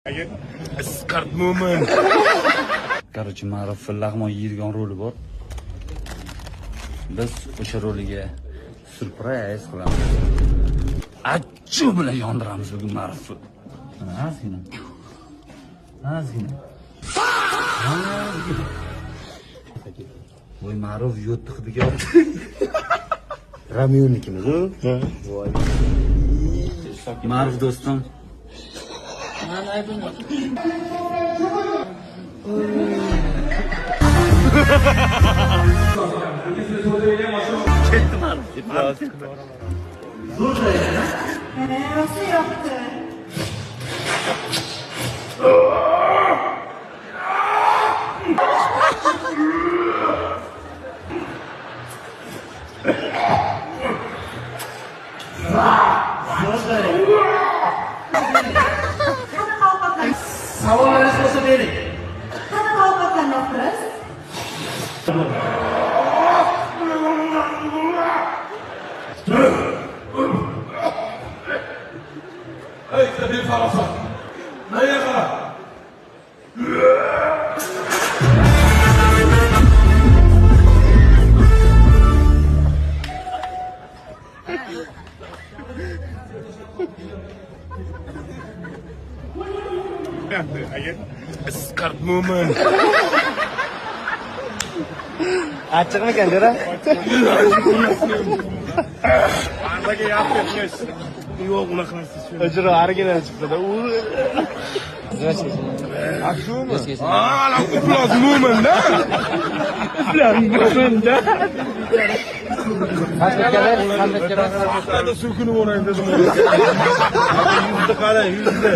Isqart mo'min. Короче, Ma'ruf lag'mon yeydigan roli bor. Biz o'sha roliga syurpriz qilamiz. Achu bilan yondiramiz bugun Ma'rufni. Mana ozgina. Ozgina. Ozgina. Voy, Ma'ruf yo'tdi hidiga. Ramyonikimiz u. Voy. Ma'ruf do'stim. Mani aybim yo'q. Ketdi Ma'ruf. Ketdi. Rosa yoqdi. Qanaqa ovqatlar? Savollaringiz bo'lsa bering. Qanaqa ovqatlarni yoqtirasiz? Ey, befarosat. Menga qara. Isqart mo'min. Achchiqmikan, jo'ra? Ardaga yaptı. Yo'q, unaqa narsa yo'q. O'chira original chiqdi-da. U Shumi? Ha, ala iflos mo'min-da. Iflos mo'min-da. Qanday So'kinib o'rayin dedim. Yuzni qara, yuzni.